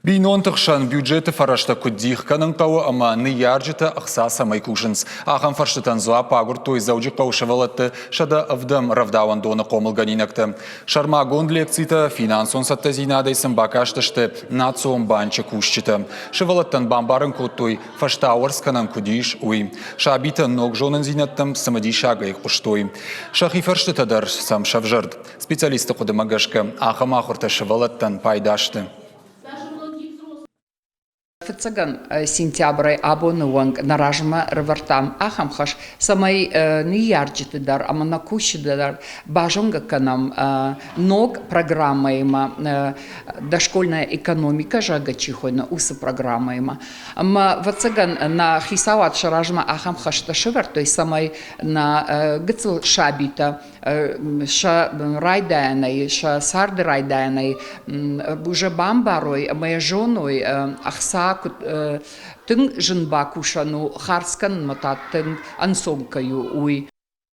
Бинонты хсӕн бюджеты фӕрӕзтӕ куыд дих кӕнын хъӕуы ӕмӕ ныййарджытӕ ӕхца цӕмӕй кусынц, ахӕм фӕрстытӕн дзуапп агуырдтой Дзӕуджыхъӕуы сывӕллӕтты 107 рӕвдауӕндоны хъомылгӕнинӕгтӕ. Сӕрмагонд лекцитӕ финансон цӕттӕдзинадӕй сын бакастысты Национ банчы кусджытӕ. Сывӕллӕттӕн бамбарын кодтой, фӕстауӕрц кӕнӕн куыд ис, уый. Сабитӕ ног зонындзинӕдтӕм цымыдисагӕй хъуыстой. Сӕхи фӕрстытӕ дӕр сӕм сӕвзӕрд. Специалистты хъуыдымӕ гӕсгӕ, ахӕм ахуыртӕ сывӕллӕттӕн пайда сты. Фыццӕгӕм сентябрӕй абоны онг нӕ размӕ ӕрывӕрдтам ахӕм хӕс, цӕмӕй ныййарджыты дӕр ӕмӕ нӕ кусджыты дӕр базонгӕ кӕнӕм ног программӕимӕ, дошкольная экономика, зӕгъгӕ, чи хуыйны, уыцы программӕимӕ. Ӕмӕ, ӕвӕццӕгӕн, нӕ хицауад сӕ размӕ ахӕм хӕстӕ сӕвӕрдтой, цӕмӕй нӕ гыццыл сабитӕ сӕ райдайӕнӕй, сӕ царды райдайӕнӕй уже бамбарой ӕмӕ йӕ зоной, ӕхца куыд тынг зын бакусӕн у, хардз кӕнынмӕ та тынг ӕнцон кӕй у, уый.